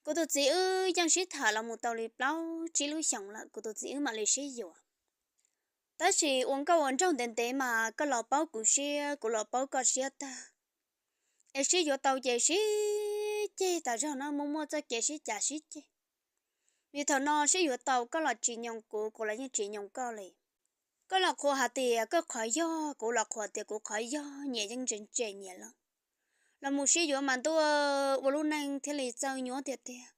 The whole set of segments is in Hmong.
Kuv tus txiv wb yeej sib tham los mus tau li plaub tsib lub xyoos lawm, kuv tus txiv wb mam li sib yuav. Tab sis ua nkauj ua nraug ntev ntev mas koj los paub kuv siab, kuv los paub koj siab tag, es sib yuav tau ces sib ceg tas zog no, muaj muaj txoj kev sib cav sib ceg. Vim thaum no sib yuav tau, koj los tsis nyoos kuv, kuv los yeej tsis nyoos koj li. Koj los qhuas hais tias koj qhov yog, kuv los qhuas tias kuv qhov yog, nyias yeej ntse ntse nyias lawm. Los mus sib yuav mas ntuj, ua lub neej thiaj li txawj nyuaj tiag tiag.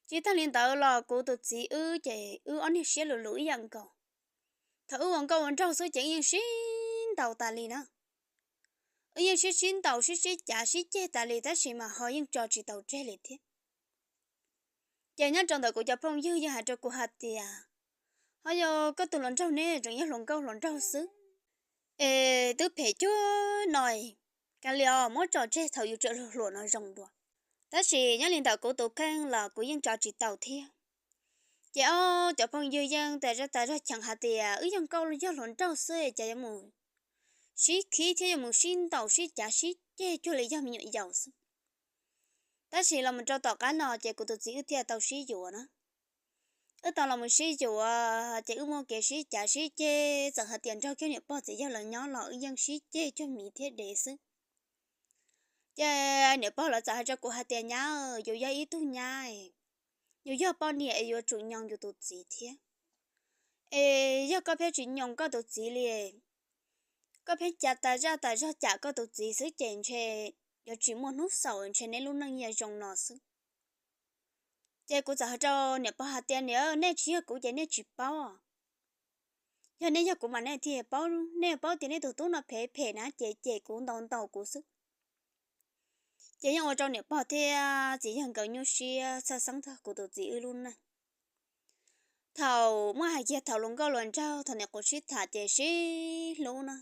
Tsis tag li ntawd los kuv tus txiv wb ces wb ob niag siab lug lug ib yam nkaus. Thaum wb ua nkauj ua nraug xwb ces wb yeej sib ntaus tas li na. Wb yeej sib sib ntaus sib sib cav sib ceg tas li, tab sis mas ho yeej tso tsis tau tseg li thiab. Ces nyob rau ntawm kuv cov phooj ywg yeej hais rau kuv hais tias, ho yog koj tus hluas nraug ne, tseem yog hluas nkauj hluas nraug xwb, es twb phem cuag no, kav liam muab tso tseg, thaum yus tseem hluas no zoo dua. Tab sis nyob li ntawm kuv tus kheej los kuv yeej tso tsis tau thiab. Ces ob cov phooj ywg yeej tas zaj tas zog cheem hais tias wb yog nkauj yog hluas nraug xwb, cas yuav mus sib khib thiab yuav mus sib ntaus sib cav sib ceg cuag li yog me nyuam yaus xwb. Tab sis los mus rau tom qab no ces kuv tus txiv wb thiaj tau sib yuav na. Wb tau los mus sib yuav ces wb muaj kev sib cav sib ceg, txawm hais tias nrog kiag niam pog txiv yawg lawv nyob los wb yeej sib ceg cuag miv thiab dev xwb. Ces niam pog lawv txawm hais rau kuv hais tias, nyab, yus yog ib tug nyab, yus yog poj niam es yuav tsum nyoos yus tus txiv thiab. Es yog koj pheej tsis nyoos koj tus txiv li, koj pheej cav tas zaj tas zog cam koj tus txiv xwb ces ntshe yuav tsis muaj hnub xaus, ntshe neb lub neej yuav zoo no xwb. Ces kuv txawm hais rau niam pog hais tias, niam, nej tsis yog kuv ces nej tsis paub. Yog nej yog kuv mas nej thiaj paub, nej paub tias nej tus tub no phem phem na ces cem kuv ntaus ntaus kuv xwb. Ces yeej ua rau niam pog thiab txiv yawg nkawd nyuaj siab txhawj xeeb txog kuv tus txiv wb lub neej. Thaum muab hais kiag thaum luag nkauj luag nraug, thaum niam kuv sib tham ces sib hlub na.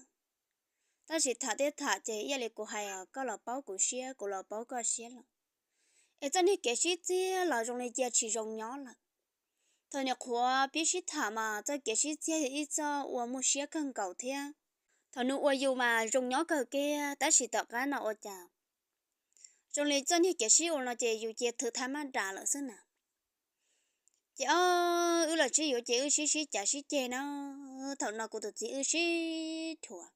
Tab sis tham thiab tham ces ib yam li kuv hais, koj los paub kuv siab, kuv los paub koj siab lawm, es txoj niag kev sib txiag los zoo li cia tsis zoo nyob lawm. Thaum nyuam qhuav pib sib tham mas txoj kev sib txiag yog ib txoj uas muaj siab kawg nkaus thiab. Thaum nws ua yus mas zoo nyob kawg kiag, tab sis tom qab no ua cas zoo li txoj niag kev sib ua no ces yus cia thwm thaj mab das lawm xwb na. Ces ob wb los sib yuav ces wb sib sib cav sib ceg na. Thaum no kuv tus txiv wb sib dhuav.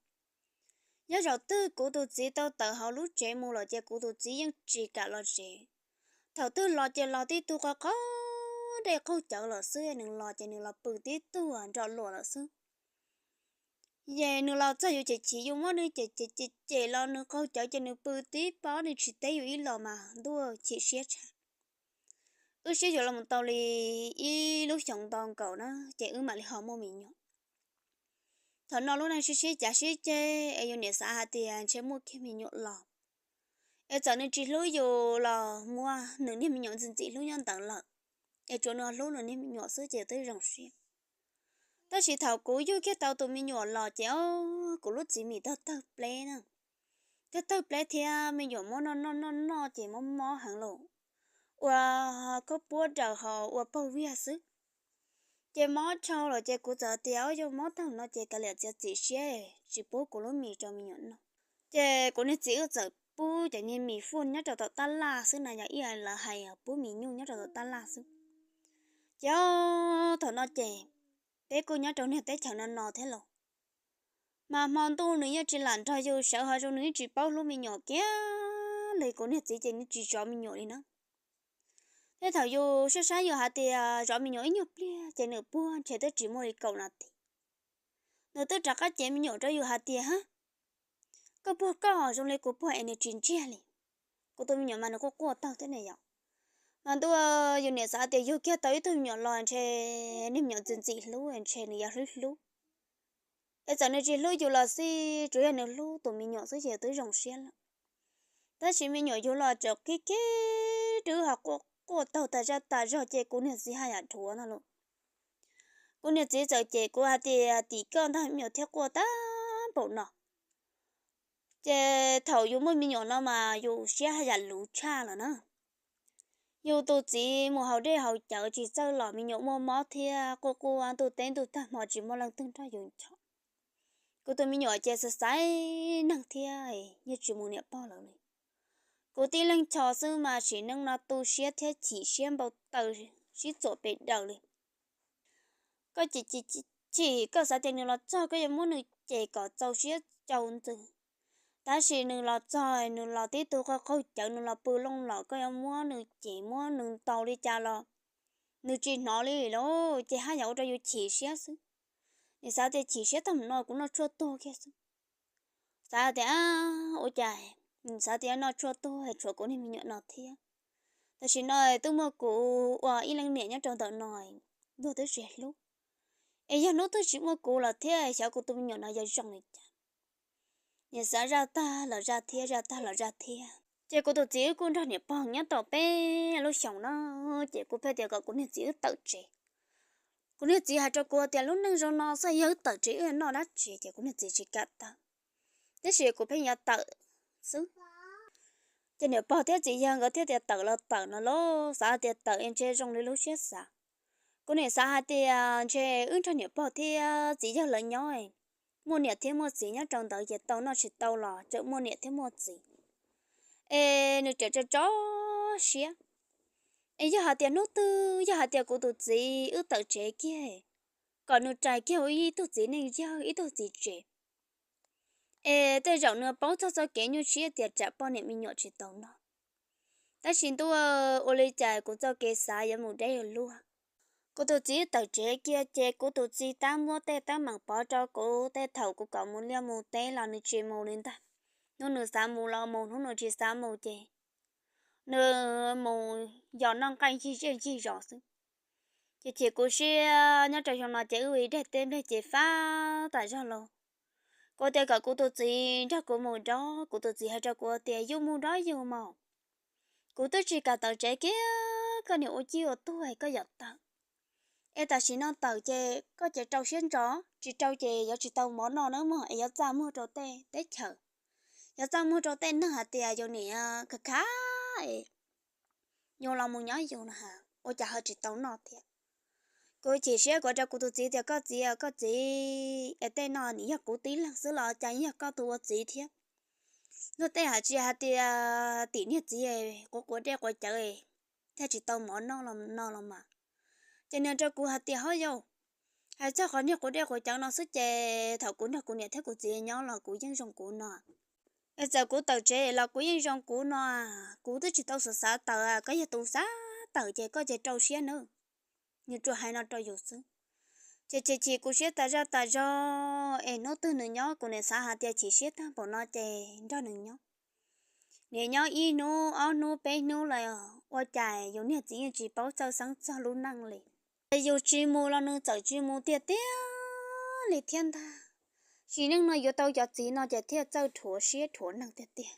Yog zaum twg kuv tus txiv tau tawm hauv lub tsev mus lawm ces kuv tus txiv yeej tsis kam los tsev. Thaum twg los ces los tib tug qo qo dej qaug cawv lawm xwb, nws los ces nws los pw tib tug nrog luag lawm xwb. Ces nws los txog yus ces chim, yus muab nws cem cem cem cem los nws qaug cawv ces nws pw tib pob, nws tsis teb yus ib los mas ntuj chim siab tshaj. Wb sib yuav los tau li ib lub xyoos ntau nkaus na ces wb mam li ho muaj me nyuam. Thaum no lub neej sib sib cav sib ceg es yus niam xav hais tias ntshe muaj kiag me nyuam los, es txawm nws tsis hlub yus los muaj nws niag me nyuam ntxim ntxim hlub nyob ntawd lawm, es tsuas nws hlub nws niag me nyuam xwb ces twb zoo siab. Tab sis thaum kuv yug kiag tau tus me nyuam los ces o, kuv lub txiv mis tawg tawg pleb na, tawg tawg pleb thiab me nyuam mob noj noj noj noj ces mob mob heev lawm, ua khaub puab daws ho ua paug viag xwb. Ces mob dhau lawm ces kuv txawm tias, o, yog mob tag no ces kav liam txiav txim siab tsis pub kuv lub mis rau me nyuam noj. Ces kuv niag txiv wb txawm pub cov niag mis fuj nyob rau tom tab laj xwb na, yog ib yam lawv hais pub mis nyuj nyob rau tom tab laj xwb. Ces o, thaum no ces peb kuj nyob rau niag teb chaws no no thiab los, mas hmo ntuj nws yeej tsis lam nrog yus sawv, ho zoo nws yeej tsis paub hlub me nyuam kiag li. Kuv niag txiv ces nws tsis zov me nyuam li na. Thiab thaum yus saib saib yus hais tias zov me nyuam ib nyuag pliag ces nws puag ntshe twb tsis muaj li kaum nas this, nws twb rov qab cev me nyuam rau yus hais tias, ha, koj puag koj, zoo li kuv puag es nws tsis ntsiag li. Kuv tus me nyuam mas nws quaj quaj taug thiab ne yom. Mas ntuj, yus niam xav tias yug kiag tau ib tug me nyuam los ntshe niag me nyuam ntxim ntxim hlub ntshe nws yuav hlub hlub. Es txawm nws tsis hlub yus los xij, tsuas yog nws hlub tus me nyuam xwb ces twb zoo siab lawm. Tab sis me nyuam yug los tseem kib kib rwb ho quaj quaj taug tas zaj tas zog ces kuv niag txiv haj yam dhuav no lauj. Kuv niag txiv txawm cem kuv hais tias, tim koj ntag me nyuam thiaj quaj tag npaum no. Ces thaum yus muaj me nyuam no mas yus siab haj yam luv tshaj lawm na. Yus tus txiv mus haus dej haus cawv tsis txawj los me nyuam muaj mob thiab quaj quaj ntuj teb ntuj tag hmo tsis muaj leej twg nrog yus nchos. Kuv tus me nyuam ces xaiv xaiv neeg thiab yeej tsis mus niam pog lawv li. Kuv tib leeg chos xwb mas sim neej no tu siab thiab chim siab npau taws sib txuam pes daws li. Koj chim, koj xav tias nws los txog koj yuav muab nws cem kom txaus siab cau ntxwv, tab sis nws los txog nws los tib tug qaug qaug cawv, nws los pw looj los koj yuav muab nws cem muab nws ntaus li cas los nws tsis hnov li lauj, ces haj yam ua rau yus chim siab xwb. Nws xav tias chim siab tag mus no kuv noj tshuaj tuag kiag xwb. Xav tias ua cas, xav tias noj tshuaj tuag tshuav kuv niag me nyuam no thiab. Tam sim no twb muaj kuv ua ib leej niam nyob rau ntawm no, luag twb tsis hlub. Es yog hnub twg tsis muaj kuv lawm thiab xyov kuv tus me nyuam no yuav zoo li cas. Niam xav zaj tag los zaj thiab, zaj tag los zaj thiab. Ces kuv tus txiv wb kuj nrog niam pog nyob tau peb lub xyoos no, ces kuv pheej tias kom kuv niag txiv wb tawm tsev. Kuv niag txiv hais rau kuv tias lub neej zoo no xwb yog wb tawm tsev wb noj dab tsi, ces kuv niag txiv tsis kam tawm, tab sis kuv pheej yuav tawm xwb. Ces niam pog thiab txiv yawg nkawd thiaj tias tawm los tawm no lauj, xav tias tawm es ntshe zoo li lub siab xav. Kuv niam xav hais tias ntshe wb nrog niam pog thiab txiv yawg lawv nyob, muaj niam thiab muaj txiv nyob rau ntawd ces tau noj tsis tau los tseem muaj niam thiab muaj txiv, es nws tseem tso tso siab. Es yog hais tias hnub twg yog hais tias kuv tus txiv wb tawm tsev kiag, kom nws rais kiag ua ib tug txiv neej yawg ib tug txiv tsev, es tej zaum nws paub txog txoj kev nyuaj siab tias tsam poj niam me nyuam tsis tau noj. Tab sis ntuj, ua li cas kuv txoj kev xav yuav mus deb ua luaj. Kuv tus txiv tawm tsev kiag ces kuv tus txiv tab muab tej teeb meem pov rau kuv tej thaum kuv kom mus liaj mus teb los nws tsis mus li ntag. Hnub nws xav mus los mus, hnub nws tsis xav mus ces nws mus yos noj nqaij ncig zej ncig zos xwb. Ces chim kuv siab nyob rau xyoo no ces wb ua ib daim teb nplej ces fab tas zog los. Kuv tias kom kuv tus txiv nrog kuv mus nrov, kuv tus txiv hais rau kuv tias yus mus nrov yus mus, kuv twb tsis kam tawm tsev kiag, koj niam ua ciaj ua tuag koj yuav tawm. Es tam sim no tawm ces koj ces rau siab ntso, tsis rau ces yuav tsis tau mov noj nawb mog, es yuav txaj muag rau tej teb chaws, yuav txaj muag rau tej neeg hais tias yus niam khav khav es yus los mus nyob yus no ua cas ho tsis tau noj thiab. Kuv chim siab kuv rau kuv tus txiv tias koj txiv, koj txiv, es tej no nim yog kuv tib leeg xwb los cas yog koj tus ua txiv thiab. Luag tej hais tsis hais tias tim niag txiv quav quav dej quav cawv thiaj tsis tau mov noj no los mas. Ces nws rau kuv hais tias ho yau, hais txog qhov niag quav dej quav cawv no xwb ces thaum kuv nrog kuv niam thiab kuv txiv nyob los kuv yeej zoo kuv no. Es txawm kuv tawm tsev los kuv yeej zoo kuv no, kuv twb tsis tau xav xav tawm, koj yog tus xav tawm ces koj ces rau siab nawb. Nws tsuas hais no rau yus xwb. Ces chim chim kuv siab tas zaj tas zog, es hnub twg nws nyob kuv niam xav hais tias chim siab tag npaum no ces nrog nws nyob. Niam nyob ib hnub ob hnub peb hnub los ua cas yus niag txiv yeej tsis paub txawj xeeb txog lub neej li. Es yus tsis mus los nws txawm tsis mus tiag tiag li thiab ntag. Sim neej no yuav tau cov txiv no ces thiaj txawj rhuav siab rhuav neeg tiag tiag.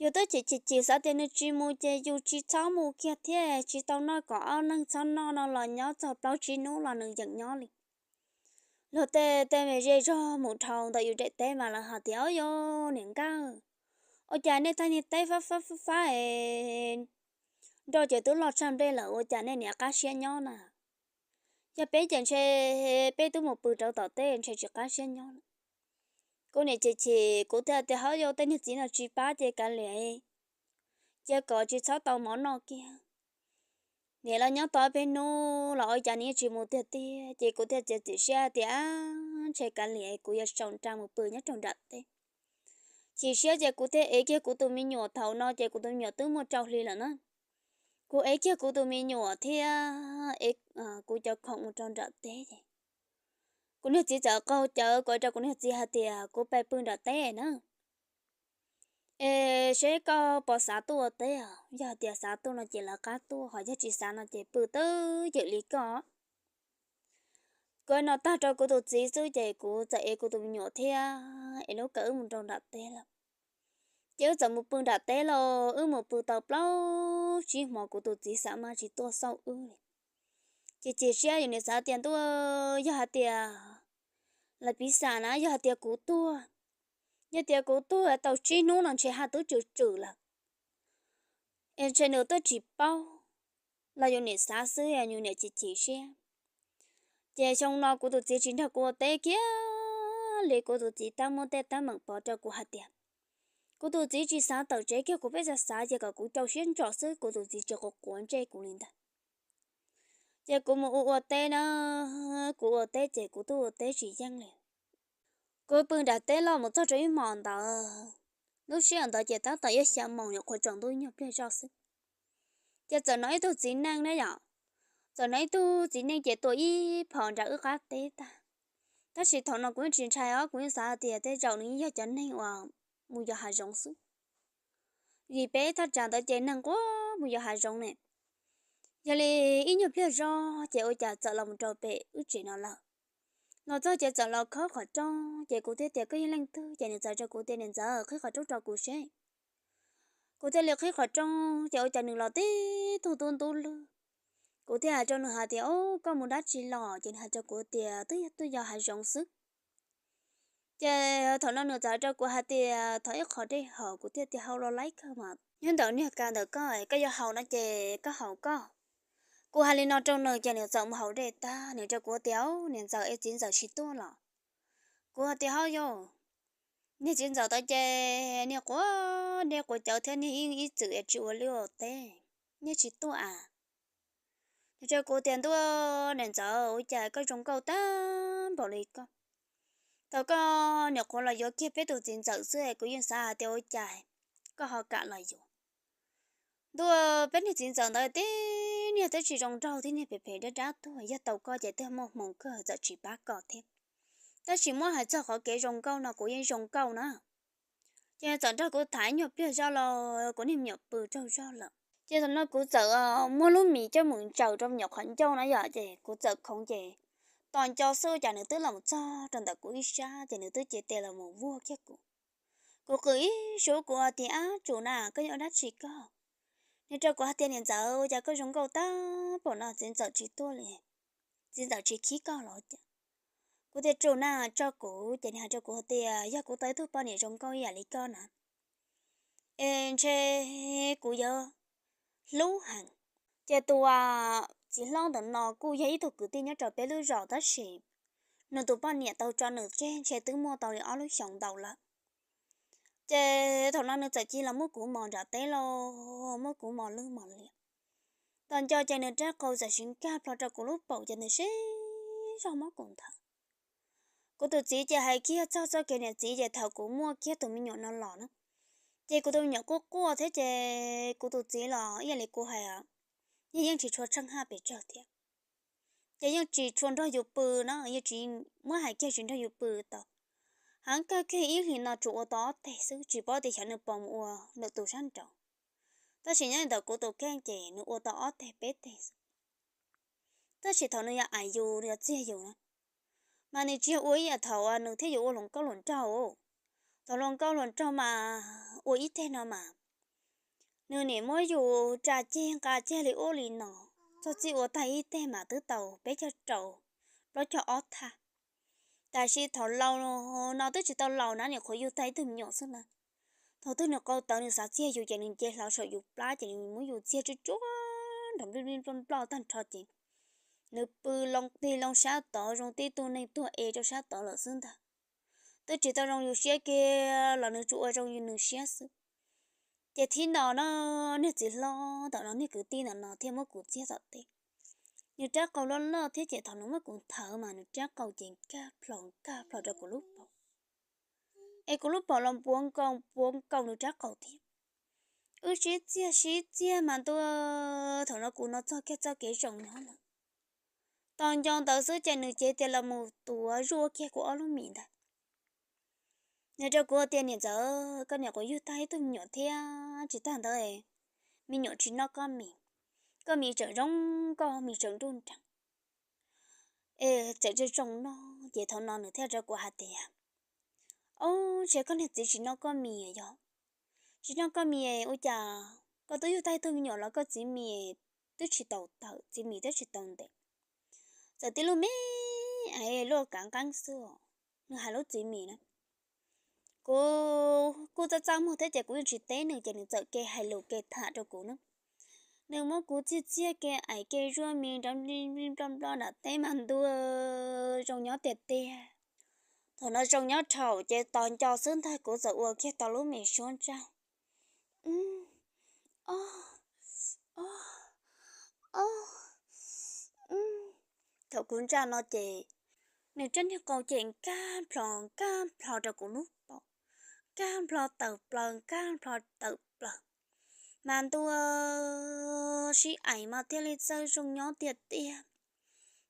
Yus twb chim chim chim xav tias nws tsis mus ces yus tsis txhob mus kiag thiab, tsis tau noj kom ob leeg txhob noj no los nyob txog plaub tsib hnub los nws yeem nyob li. Luag tej tej me zej zog mus dhau ntawm yus daim teb mas lawv hais tias o yau, niam nkauj, ua cas nej tag niag teb fab fab fab fab es nroj ces twb loj tshaj nplej lawm ua cas nej niam qab siab nyob na? Yog peb ces ntshe peb twb mus pw rau tom teb ntshe tsis qab siab nyob lawm. Kuv niam chim chim kuv thiaj tias ho yau, tej niag txiv no tsis pab ces kav liam, cia kom tsis txhob tau mov noj kiag. Niam los nyob tau peb hnub los ua cas nws yeej tsis mus tiag tiag ces kuv thiaj txiav txim siab tias ntshe kav liam kuv yuav sau nra mus pw nyob rau nram teb. Chim siab ces kuv thiaj ev kiag kuv tus me nyuam, thaum no ces kuv tus me nyuam twb muaj rau hli lawm na. Kuv ev kiag kuv tus me nyuam thiab kuv cov khoom mus rau nram teb ces kuv niag txiv txawm qaug cawv, kuv hais rau kuv niag txiv hais tias kuv pais pw nram teb na. Es seb koj puas xav tuaj ua teb, yog hais tias xav tuaj no ces lawv qab tuaj, ho yog tsis xav no ces pw twb ywm li koj. Kuv no tag rau kuv tus txiv xwb ces kuv txawm ev kuv tus me nyuam thiab es lub kawm wb mus rau nram teb lawm. Ces wb txawm mus pw nram teb lauj, wb mus pw tau plaub tsib hmo kuv tus txiv xav mas tsis tuaj xauj wb li. Ces chim siab yus niam xav tias ntuj, yog hais tias lawv piv xam na, yog hais tias kuv tuag, yog tias kuv tuag tau tsib hnub no ntshe haj twb tswm tswm lawm, es ntshe nws twb tsis paub los yus niam xav xwb, yus niam chim chim siab. Ces xyoo no kuv tus txiv tsis nrog kuv ua teb kiag li, kuv tus txiv tab muab tej teeb meem pov rau kuv hais tias Kuv tus txiv tsis xav tawm tsev kiag, kuv pheej xav xav ces kom kuv rau siab ntso xwb, kuv tus txiv tsis quav quav ntsej kuv li ntag. Ces kuv mus ua ua teb na, kuv ua teb ces kuv twb ua teb tsis yeej li. Kuv pw nram teb loj mus txog rau ib hmos ntawd, lub sij hawm ntawd ces tab tom yuav xya moos, nyuam qhuav tsaus ntuj ib nyuag pliag zoj xwb. Ces txawm hnov ib tug txiv neej na yom, txawm hnov ib tug txiv neej ces tua ib phom nram wb qab teb tag. Tab sis thaum no kuv yeej tsis ntshai os, kuv yeej xav hais tias tej zaum nws yeej yog cov neeg uas mus yos hav zoov xwb, vim peb thaj tsam ntawd ces neeg quaj mus yos hav zoov ne. Yog li ib nyuag pliag zoj ces ua cas txawm los mus rau pem wb tsev no lawm. Los txog ces txawm los khob qhov rooj, ces kuv thiaj tias koj yog leej twg, ces nws txawm rau kuv tias niam ntxawm qhib qhov rooj rau kuv seb. Kuv thiaj li qhib qhov rooj ces ua cas nws los tib tug tub ntub lwg. Kuv thiaj hais rau nws hais tias o, koj mus dab tsi los, ces nws hais rau kuv tias twb yog tuaj yos hav zoov xwb. Ces thaum no nws txawm hais rau kuv hais tias thov ib qho dej haus, kuv thiaj tias haus los laib kawg mas, nyob ntawm niag kas ntawm koj, koj yuav haus no ces koj haus koj. Kuv hais li no rau nws ces nws txawm mus haus dej tag, nws rau kuv tias niam ntxawm es txiv ntxawm tsis tuaj los? Kuv hais tias ho yog, niag txiv ntxawm tod ces niag quav dej quav cawv thiab niag ib txwm es tsis ua liaj ua teb, niag tsis tuaj a. Nws rau kuv tias ntuj, niam ntxawm ua cas koj zoo nkauj tag npaum li koj. Thaum koj nyuam qhuav los yuav kiag peb tus txiv ntxawm xwb kuv yeej xav hais tias ua cas koj ho kam los yuav. Ntuj, peb niag txiv ntxawm ntawd tib niag twb tsis zoo nraug, tib niag phem phem dab dab tuag, yog tau koj ces twb muaj hmoo kawg, txawm tsis pab koj thiab. Tab sis muab hais txog qhov kev zoo nkauj no kuv yeej zoo nkauj na. Ces txawm nrog kuv tham ib nyuag pliag zoj los kuv niag me nyuam pw raug zog lawm. Ces thaum no kuv txawm muab lub mis coj mus ntsaws rau me nyuam qhov ncauj na yom, ces kuv txawm khoov ces tos nco xwb cas nws twb los txog rau ntawm kuv ib sab ces nws twb cia tes los mus vuag kiag kuv. Kuv qw ib suab kuv hais tias ab tsum na, koj yuav ua dab tsi koj? Nws rau kuv hais tias niam ntxawm ua cas koj zoo nkauj tag npaum no, txiv ntxawm tsis tuaj li, txiv ntxawm tsis khib koj los cas? Kuv tias tsum na, tso kuv. Ces nws hais rau kuv hais tias yog kuv tau ib tug poj niam zoo nkauj ib yam li koj na es ntshe kuv yuav hlub heev. Ces tus txiv hlob ntawm no kuj yog ib tug kwv tij nyob rau peb lub zos tab sis nws tus poj niam tau tso nws tseg ntshe twb muaj tau li ob lub xyoos ntau lawm. Ces thaum no nws txawm cia los muab kuv mos nram teb los, muab kuv mos lwj mos liam. Tos nco ces nws rab qau txawm siv nkag plho rau kuv lub paum ces nws siv zog muab kuv nthawv. Kuv tus txiv ces hais kiag txog txoj kev niam txiv ces thaum kuv muaj kiag tus me nyuam no los na, ces kuv tus me nyuam quaj quaj thiab ces kuv tus txiv los ib yam li kuv hais, yeej yeej tsis tshua tsheej haj pes tsawg thiab. Ces yeej tsis tshua nrog yus pw na, yeej tsis, muab hais kiag tsis nrog yus pw tau. Heev kawg kiag ib hlis no tsuas ua tau ob teg xwb, tsis paub tias xyov nws pom mus ua lwm tus sab nraud. Tab sis nyob ntawm kuv tus kheej ces nws ua tau ob teg peb teg xwb. Tab sis thaum nws yog aim yus, nws yog txiag yus na, mas nws tsis yog ua ib yam thaum uas nws thiab yus ua hluas nkauj hluas nraug. Thaum hluas nkauj hluas nraug mas ua ib teg no mas nws nim muab yus tsa ceg nqa ceg li ub li no, txog txij ua tag ib teg mas twb tau peb caug rau plaub caug ob thaj. Tab sis thaum laus no twb tsis tau laus na, nim qhuav yug tag ib tug me nyuam xwb na. Thaum twg nws qau tawv nws xav txiag yus ces nws nce hlo saum yus plab ces nws muab yus txiag tsuj tsuav nrov nplij nplij nploj nploj tag nrho ces nws pw loo tig loo sab tod zoo tib tug neeg tuag e rau sab tod lawm xwb ntag. Twb tsis tau zoo yus siab kiag los nws tsuas ua zoo yus nws siab xwb. Ces thib no na, niag txiv hlob ntawm no, niag kwv tij ntawm no thiaj muab kuv txiag tom teb. Nws rab qau loj loj thiab ces thaum nws muab kuv nthawv mas nws rab qau ces nkag plho nkag plho rau kuv lub paum, es kuv lub paum los puav nkaus puav nkaus nws rab qau thiab. Wb sib txiag sib txiag mas ntuj, thaum no kuv no txog kiag txoj kev zoo nyob lawm. Tos nco ntawd xwb ces nws cev tias los mus tuav zuaj kiag kuv ob lub mis ntag. Nws rau kuv tias niam ntxawm, koj nim qhuav yug tag ib tug me nyuam thiab tsis tag ntawd, me nyuam tsis noj koj mis, koj mis tseem zoo nkauj, mis tseem nruj nrees, es tseem zoo zoo noj. Ces thaum no nws thiaj rau kuv hais tias, ob, ntshe koj niag txiv tsis noj koj mis yog, tsis noj koj mis ua cas koj twb yug tag ib tug me nyuam los koj txiv mis twb tsis tau tawm, txiv mis twb tsis tau ntev, txawm tib lub me es luaj kav nqeeb xwb. Nws hais lub txiv mis na, kuv kuj txaj txaj muag thiab ces kuv yeej tsis teb nws ces nws txawm ke hais lus ke tham rau kuv na. Nws muab kuv txiag txiag ke aim ke zuaj mis nrov nplij nplij nploj nploj nram teb mas ntuj, zoo nyob tiag tiag. Thaum no zoo nyob dhau ces tos nco xwb ntag kuv txawm ua kiag tau lub me suab ntsaj. Thaum kuv ntsaj no ces nws rab niag qau ces nkag nplho nkag nplho rau kuv lub paum, nkag nplho tawm plaws nkag nplho tawm plaws. Mas ntuj, sib aim mas thiaj li txawj zoo nyob tiag tiag.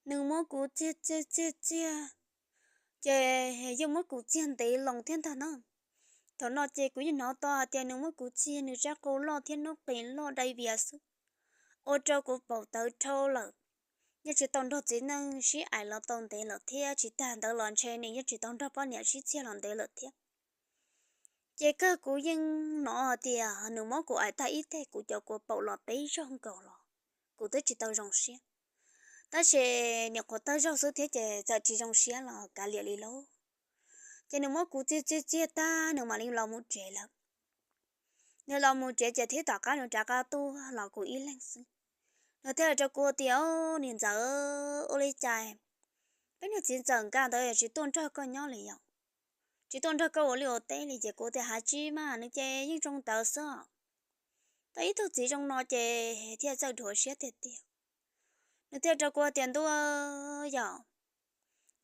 Nws muab kuv txiag txiag txiag txiag, ces yeej muab kuv txiag ntev loo thiab ntag na. Thaum no ces kuv yeej hnov tau hais tias nws muab kuv txiag nws rab qau loj thiab noob qes loj dai vias xwb, ua rau kuv paum tawv dhau lawm. Yeej tsis tau nrog txiv neej sib aim los tau ntev lawm thiab tsis tag ntawd los ntshe nws yeej tsis tau nrog poj niam sib txiag los ntev lawm thiab. Ces kawg kuv yeej hnov hais tias nws muab kuv aim tag ib teg kuv cov kua paum los peb zaug nkaus los kuv twb tsis tau zoo siab. Tab sis niam qhuav tawg zaug xwb thiab ces txawm tsis zoo siab los kav liam li lauj. Ces nws muab kuv txiag txiag txiag tag nws mam li los mus tsev lawm. Nws los mus tsev ces thiab tom qab nws rov qab tuaj los kuv ib leeg xwb. Nws thiaj hais rau kuv tias, Niam ntxawm, ua li cas peb niag txiv ntxawm nkaj ntawd tsis tuaj nrog koj nyob li yom? Tsis tuaj nrog koj ua liaj ua teb li? Ces kuv tias, Hav tsis mas, nws ces yeej zoo ntawd xwb. Tau ib tug txiv zoo no ces thiaj txawj dhuav siab tiag tiag. Nws thiaj rau kuv tias, Ntuj, yog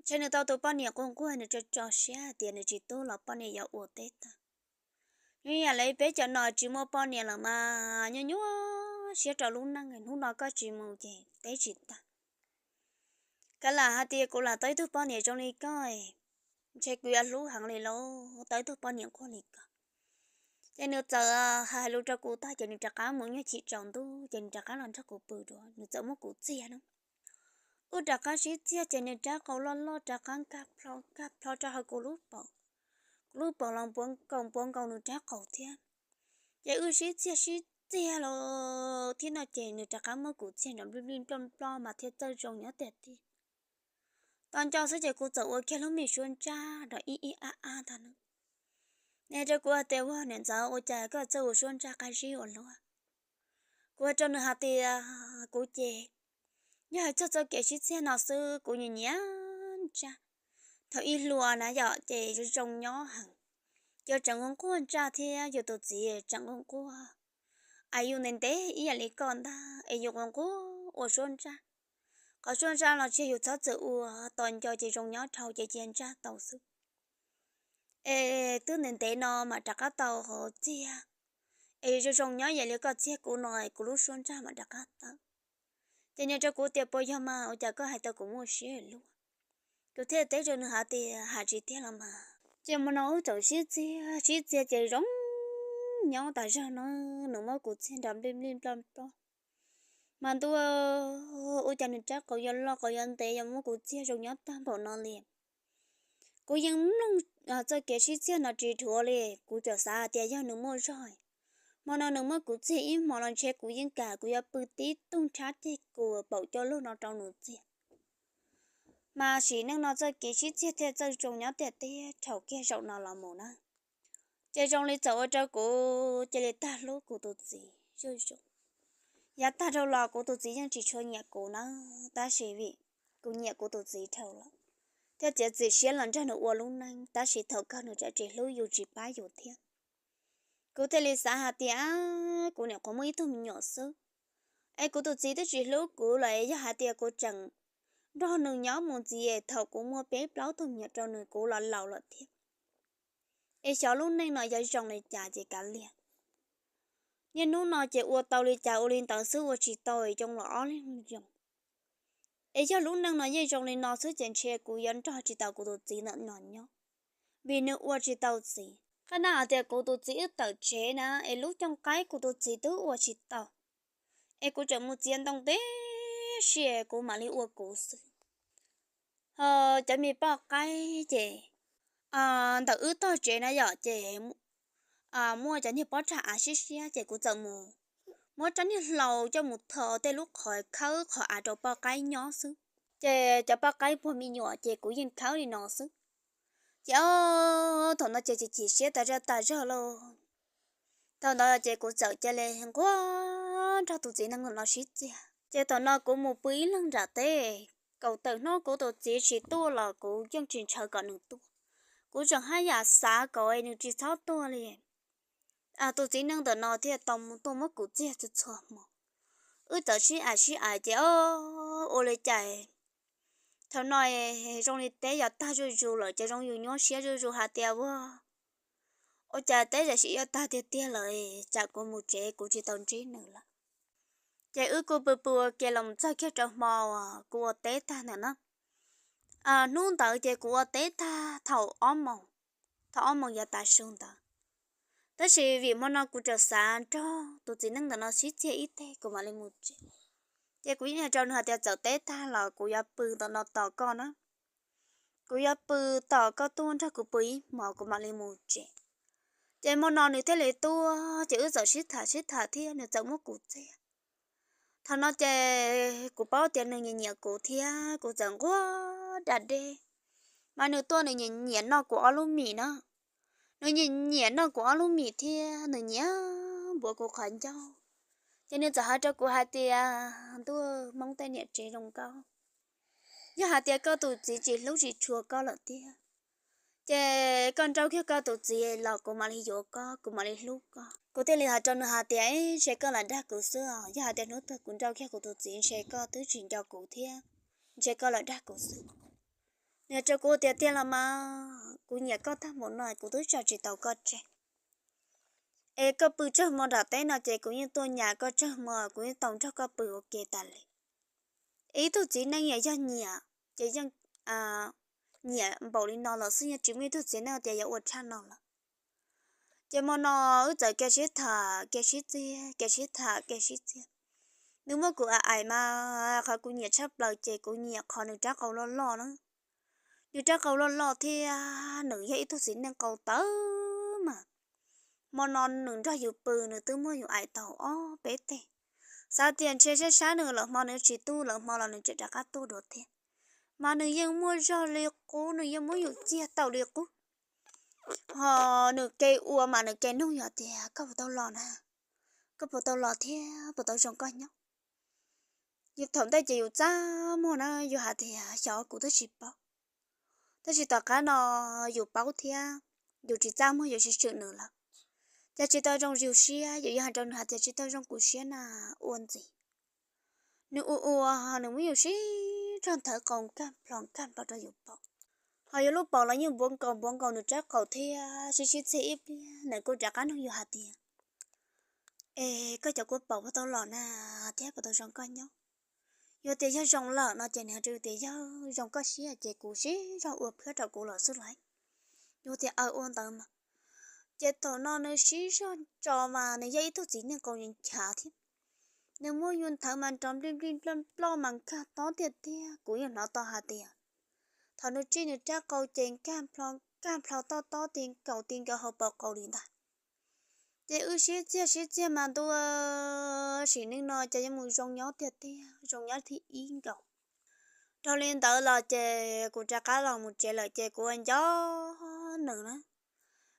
ntshe nws tau tus poj niam quag nquag nws tso tso siab hais tias nws tsis tub los poj niam yuav ua teb tag. Nws yam li peb cov no tsis muaj poj niam lawm mas nyuaj nyuaj siab rau lub neej, hnub no koj tsis mus ces teb tsis tag. Kav lam hais tias kuv lam tau ib tug poj niam zoo li koj, ntshe kuv yuav hlub heev li lauj, tau ib tug poj niam quag li koj. Ces nws txawm hais lus rau kuv tag ces nws rov qab mus nyuag chim tsaus ntuj ces nws rov qab los nrog kuv pw dua, nws txawm muab kuv txiag na. Wb rov qab sib txiag ces nws rab qau loj loj rov qab nkag plho nkag plho rau hauv kuv lub paum, kuv lub paum los npuav nkaus npuav nkaus nws rab qau thiab. Ces wb sib txiag sib txiag los thiab no ces nws rov qab muab kuv txiag nrov nplij nplij nploj nploj mas thiaj txawj zoo nyob tiag tiag. Tos nco xwb ces kuv txawm ua kiag lub me suab ntsaj nrov ib ib ab ab ntag na. Nws hais rau kuv hais tias, Ua niam ntxawm, ua cas koj txawj ua suab ntsaj qab zib ua luaj? Kuv hais rau nws hais tias, Kuv ces yog hais txog txoj kev sib txiag no xwb kuv nyiam nyiam ntsaj. Thaum ib hluas na yom ces zoo zoo nyob heev, ces tseem ua nquag ntsaj thiab yus tus txiv tseem ua nquag, es yus ntev ntev ib yam li koj ntag es yus ua nquag ua suab ntsaj. Qhov suab ntsaj los tsis yog yus txhob txwm ua, tos nco ces zoo nyob dhau ces cia ntsaj tau xwb. Es twb ntev ntev no mam rov qab tau txiag, es zoo zoo nyob yam li koj txiag kuv no es kuv lub suab ntsaj mam rov qab tawm. Ces nws rau kuv tias, Puas yog mas, ua cas koj hais tau kuv muaj siab luaj? Kuv thiaj teb rau nws hais tias, Hais tsis tiag los mas, ces hmo no wb txawm sib txiag sib txiag ces zoo nyob tas zog no, nws muab kuv txiag nrov nplij nplij nploj nploj. Mas ntuj, ua cas nws rab qau yuav loj qau yuav ntev yuav muab kuv txiag zoo nyob tag npaum no li. Kuv yeej mloog txoj kev sib txiag no tsis dhuav li, kuv tsuas xav hais tias yog nws muaj zog, hmo no nws muab kuv txiag ib hmo los ntshe kuv yeej kam kuv yuav pw tib tug nrhab ceg kuas paum coj lug no rau nws txiag. Mas sim neej no txoj kev sib txiag thiaj txawj zoo nyob tiag tiag dhau kiag zaum no los mus na. Ces zoo li txawm ua rau kuv cia li tag hlub kuv tus txiv zuj zus. Yav tag dhau los kuv tus txiv yeej tsis tshua nyiam kuv na, tab sis vim kuv nyiam kuv tus txiv dhau lawm, thiaj txiav txim siab los nrog nws ua lub neej, tab sis thaum kawg nws tseem tsis hlub yus tsis pab yus thiab. Kuv thiaj li xav hais tias, Kuv niam qhuav muaj ib tug me nyuam xwb, es kuv tus txiv twb tsis hlub kuv lawm, yog hais tias kuv tseem nrog nws nyob mus ntxiv, thaum kuv muaj peb plaub tug me nyuam rau nws kuv los laus lawm thiab. Es xyov lub neej no yuav zoo li cas ces kav liam. Niaj hnub no ces ua tau li cas ua li ntawd xwb, ua tsis tau es coj los ob leeg zoo. Es yog lub neej no yeej zoo li no xwb ces ntshe kuv yuav nrog tsis tau kuv tus txiv ntawm no nyob, vim nws ua tsis tau txiv. Qhia hais tias kuv tus txiv wb tawm tsev na, es lub cooj qaib kuv tus txiv twb ua tsis tau, es kuv tseem mus txiav ntoo tib si kuv mam li ua kuv xwb. Ho cov me poj qaib ces ntawm wb tog tsev na yom, ces muaj cov niag pob rag av siab siab ces kuv txawm mus muab rab niag hlau coj mus tho tej lub qhov khawb qhov av rau poj qaib nyob xwb. Ces cov poj qaib puag me nyuam ces kuv yeej khawb li no xwb. Ces ob thaum no ces chim chim siab tas zog tas zog lauj. Thaum ntawd ces kuv txawm cia li nquag nrog tus txiv neej no sib txiag. Ces thaum no kuv mus pw ib leeg nram teb, kaum tawm hnub kuv tus txiv tsis tuaj los kuv yeej tsis ntshaw kom nws tuaj. Kuv tseem haj yam xav kom nws tsis txhob tuaj li. Tus txiv neej ntawm no thiaj tau mus tuaj muab kuv txiag txhua txhua hmo. Wb txawm sib aim sib aim ces ua li cas thaum no zoo li teb yuav tag zuj zus lawm ces zoo yus nyuaj siab zuj zus hais tias ua, ua cas teb tam sim yuav tag tiag tiag lawm, tsam kuv mus tsev kuv tsis tau ntsib nws lawm. Ces wb kuj pw pw ua ke los txog kiag rau hmo uas kuv ua teb tag ntawm no. Hnub ntawd ces kuv ua teb tag thaum ob moos, thaum ob moos yav tav su ntawd. Tab sis vim hmo no kuv tseem xav nrog tus txiv neej ntawm no sib txiag ib teg kuv mam li mus tsev. Ces kuv yeej hais rau nws hais tias txawm teb tag los kuv yuav pw ntawm no tos koj na. Kuv yuav pw tos koj tuaj nrog kuv pw ib hmos kuv mam li mus tsev. Ces hmo no nws thiaj li tuaj ces wb txawm sib tham sib tham thiab nws txawm muab kuv txiag. Thaum no ces kuv paub tias nws nyiam nyiam kuv thiab kuv txawm nquag da dej. Mas nws tuaj nws nyiam nyiam noj kuv ob lub mis na. Nws nyiam nyiam noj kuv ob lub mis thiab nws nyiam npuav kuv qhov ncauj. Ces nws txawm hais rau kuv hais tias ntuj, Hmoob tej niam tsev zoo nkauj, yog hais tias koj tus txiv tsis hlub tsis tshua koj lawm tiag ces koj nrauj kiag koj tus txiv los kuv mam li yuav koj, kuv mam li hlub koj. Kuv thiaj li hais rau nws hais tias ntshe koj lam dag kuv xwb os, yog hais tias hnub twg kuv nrauj kiag kuv tus txiv ntshe koj twb tsis nco kuv thiab, ntshe koj lam dag kuv xwb. Nws hais rau kuv tias tiag los mas kuv nyiam koj tag npaum no kuv twb tso tsis tau koj tseg. Es koj pw tsawg hmo nram teb no ces kuv yeej tuaj nyas koj tsawg hmo, kuv yeej tau nrog koj pw ua ke tas li. Ib tug txiv neej yog nyiam ces yeej nyiam npaum li no los xwb, yeej tsis muaj ib tug txiv neej tias yuav ua tshaj no lawm. Ces hmo no wb txawm kev sib tham kev sib txiag, kev sib tham kev sib txiag. Nws muab kuv aim mas qhov kuv nyiam tshaj plaws ces kuv nyiam qhov nws rab qau loj loj na. Nws rab qau loj loj thiab nws yog ib tug txiv neej qau tawv mas. Hmo no nws nrog yus pw nws twb muab yus aim tau ob peb teg. Xav tias ntshe sab sab nws lawm hmo nws tsis tuaj lawm hmo los nws tseem rov qab tuaj dua thiab. Mas nws yeej muaj zog li qub, nws yeej muab yus txiag tau li qub. Ho nws kev ua mas nws kev nug yog tias koj puas tau los na, koj puas tau los thiab puas tau zoo koj nyob. Yus thaum ntej ces yus txaj muag na, yus hais tias xyov kuv twb tsis paub. Tab sis tom qab no yus paub thiab, yus tsis txaj muag yus sib swm nws lawm. Ces tsis tau zoo yus siab, yus yuav hais rau nws hais tias tsis tau zoo kuv siab na, ua ntxiv. Nws ua ua, nws muab yus sib rog nthawv qau nkag nplo nkag nplo rau yus paum. Ho yus lub paum los yeej npuav nkaus npuav nkaus nws rab qau thiab sib sib txiag ib pliag nws kuj rov qab nug yus hais tias es koj cov kua paum puas tau los na thiab puas tau zoo koj nyob. Yus tias yog zoo lawm no ces nws hais rau yus tias yog zoo koj siab ces kuv sib zog ua phiab rau kuv los xwb lauj. Yus tias aw ua ntawd mas. Ces thaum no nws sib zog tso mas nws yog ib tug txiv neej qau nchav thiab. Nws muab yus nthawv mas nrov nplij nplij nploj nploj mas nkag tob tiag tiag, kuv yeej hnov tau hais tias thaum nws tsij nws rab qau ces nkag nplo nkag nplo tob tob ti nkaus ti nkaus hauv paus qau li ntag. Ces wb sib txiag sib txiag mas ntu sim neej no ces yeej mus zoo nyob tiag tiag, zoo nyob thib ib nkaus. Dhau li ntawd los ces kuv rov qab los mus tsev lawm ces kuv ua nco nws na.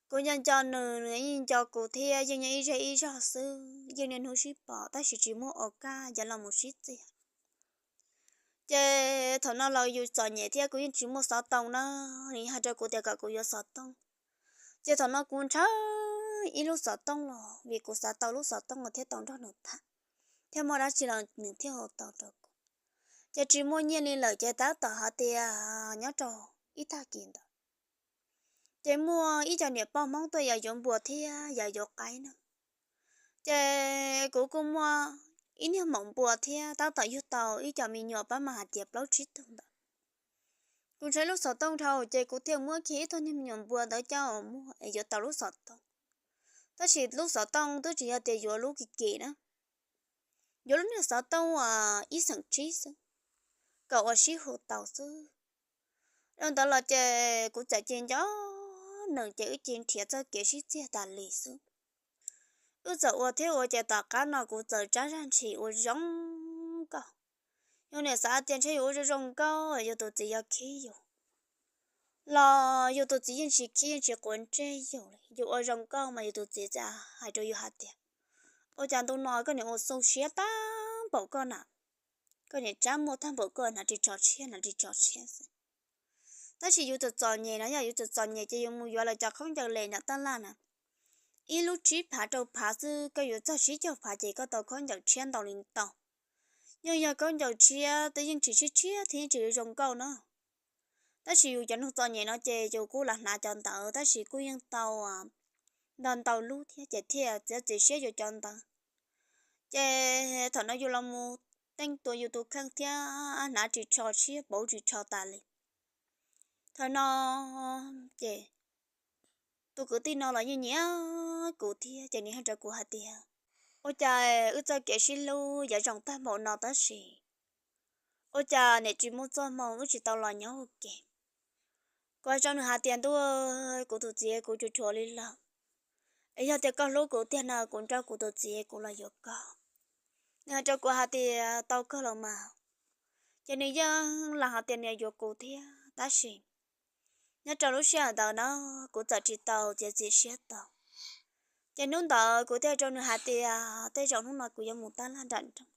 Kuv nco nco nws, nws yeej nco kuv thiab, yeej nyob ib zej ib zog xwb, yeej niaj hnub sib pom tab sis tsis muaj ua kaj yuav los mus sib txiag. Ces thaum no los yus txom nyem thiab kuv yeej tsis muaj xov tooj na, nws hais rau kuv tias kom kuv yuav xov tooj. Ces thaum no kuv ntshaw ib lub xov tooj los vim kuv xav tau lub xov tooj los thiaj tau nrog nws tham, thiab muaj dab tsi los nws thiaj hu tau rau kuv. Ces tsis muaj nyiaj li lawm ces tab tom hais tias nyob rau ib tag kis ntawd ces muaj ib co niam poj Hmoob tuaj yos yuav npua thiab yos yuav qaib na. Ces kuv kuj muaj ib niag maum npua thiab tab tom yug tau ib co me nyuam pab mas hais tias plaub tsib tug ntawd. Kuv ntshaw lub xov tooj dhau ces kuv thiaj muab kiag ib tug niag me nyuam npua ntawd coj muag es yuav tau lub xov tooj. Tab sis lub xov tooj twb tsis yog tias yuav lub kim kim na, yuav lub niag xov tooj uas ib xeem tsib xwb, kom ua sib hu tau xwb. Dhau ntawd los ces kuv txawm cia nco nws ces wb cia nrhiav txoj kev sib txiag tas li xwb. Wb txawm ua thiab ua ces tom qab no kuv txawm tsab zaj ntshis ua zoo nkauj. Yus niam xav tias ntshe yus ua zoo zoo nkauj yus tus txiv yuav khib yus, los yus tus txiv yeej tsis khib yeej tsis quav ntsej yus li. Yus ua zoo nkauj mas yus tus txiv txawm hais rau yus hais tias ua cas ntu no koj niam ua xu siab tag npaum koj na, koj niam tsab muag tag npaum koj hnav ris tsho tshiab hnav ris tsho tshiab xwb. Tab sis yus txom txom nyem no, yog yus txom txom nyem ces yus mus yuav lawv cov khaub ncaws les nram taj laj na, ib lub tsib phav rau phav xwb, koj yuav txog tsib caug phav ces koj tau khaub ncaws tshiab ntau li ntau. Yeej yog khaub ncaws tshiab twb yeej tsis tshiab tshiab thiab yeej tsis zoo nkauj na. Tab sis yus cov neeg txom nyem no ces yus kuj lam hnav cov ntawd tab sis kuj yeej tau ntau ntau lub thiab ces thiaj txiav txim siab yuav cov ntawd. Ces thaum no yus los mus teej tua yus tus kheej thiab hnav ris tsho tshiab pauv ris tsho tas li. Thaum no ces tus kwv tij no los yeej nyiam kuv thiab ces nws hais rau kuv hais tias, ua cas wb txoj kev sib hlub yuav zoo tag npaum no tab sis ua cas niam tsis muaj txoj hmoo wb tsis tau los nyob ua ke. Kuv hais rau nws hais tias, ntuj, kuv tus txiv kuv tsuas tshuav li lawm, es yog tias koj hlub kuv tiag no kuv nrauj kuv tus txiv kuv los yuav koj. Nws hais rau kuv hais tias tau kawg los mas. Ces nws yeej lam hais tias nws yuav kuv thiab tab sis nyob rau lub sij hawm ntawd na kuv txawm tsis tau txiav txim siab tau. Ces hnub ntawd kuv thiaj rau nws hais tias tej zaum hnub no kuv yuav mus tab laj nram nroog.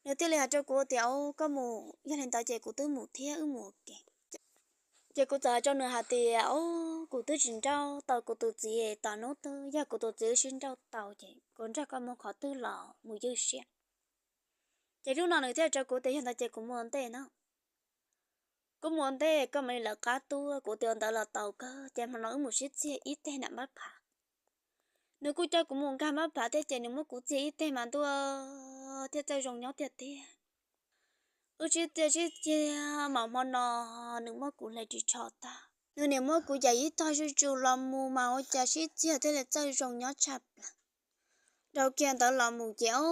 Nws thiaj li hais rau kuv tias, o, koj mus, yog li ntawd ces kuv twb mus thiab wb mus ua ke. Ces kuv txawm hais rau nws hais tias, o, kuv twb tsis nrauj tau kuv tus txiv, tom hnub twg yog kuv tus txiv wb sib nrauj tau ces kuv nrog koj mus qhov twg los mus ywj siab. Ces hnub no nws thiaj rau kuv tias yog ntawd ces kuv mus ua ntej na. Kuv mus ua ntej koj mam li lawv qab tuaj. Kuv tias ua ntawd los tau kawg ces hmo no wb mus sib txiag ib teg nram npab phav. Nws kuj coj kuv mus nkag npab phav thiab ces nws muab kuv txiag ib teg mas ntuj thiab txawj zoo nyob tiag tiag. Wb sib txiag sib txiag mas hmo no nws muab kuv hle ris tsho tag, nws niam muab kuv cais ib tog zuj zus los mus mas ua cas sib txiag thiaj li txawj zoo nyob tshaj plaws. Dhau kiag ntawd los mus ces o,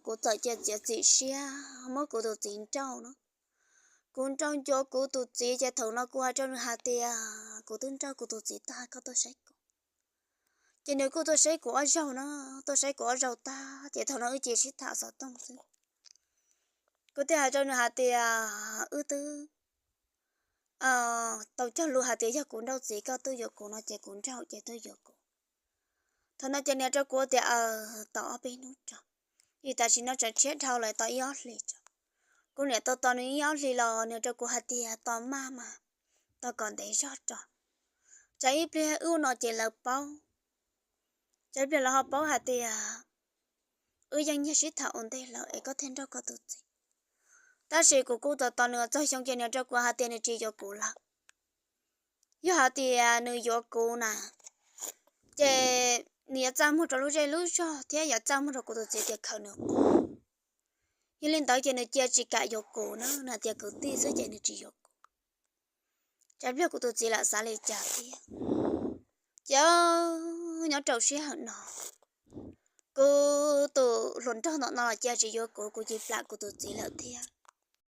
kuv txawm cia txiav txim siab muab kuv tus txiv nrauj no. Kuv nrauj ncuav kuv tus txiv ces thaum no kuv hais rau nws hais tias kuv twb nrauj kuv tus txiv tag, koj tuaj saib kuv. Ces nws kuj tuaj saib kuv ob zaug no, tuaj saib kuv ob zaug tag ces thaum no wb cia sib tham xov tooj xwb. Kuv thiaj hais rau nws hais tias wb twb tau cog lus hais tias yog kuv nrauj txiv koj tuaj yuav kuv no ces kuv nrauj ces tuaj yuav kuv. Thaum no ces nws rau kuv tias, aws, tos ob peb hnub tso, vim tam sim no tseem tshiab dhau lawm, tos ib ob hlis tso. Kuv niam tos tos nws ib ob hlis los nws rau kuv hais tias tos maj mas, tos kom ntev zog tso, tsam ib pliag wb ua no ces lawv paub, tsam ib pliag lawv ho paub hais tias wb yeej nyiag sib tham ua ntej lawm es koj thiaj nrauj koj tus txiv. Tab sis kuv kuj tos tos nws txog xyoo ces nws rau kuv hais tias nws tsis yuav kuv lawm. Yog hais tias nws yuav kuv na, ces nws yuav txaj muag rau lub zej lub zog thiab yuav txaj muag rau kuv tus txiv tias khaws nws quas. Yog li ntawd ces nws cia tsis kam yuav kuv na, nws hais tias kwv tij xwb ces nws tsis yuav kuv. Tsam ib pliag kuv tus txiv lam xav li cas thiab. Ces nyob rau sij hawm no, kuv tus hluas nraug ntawm no los cia tsis yuav kuv, kuv cia plam kuv tus txiv lawm thiab.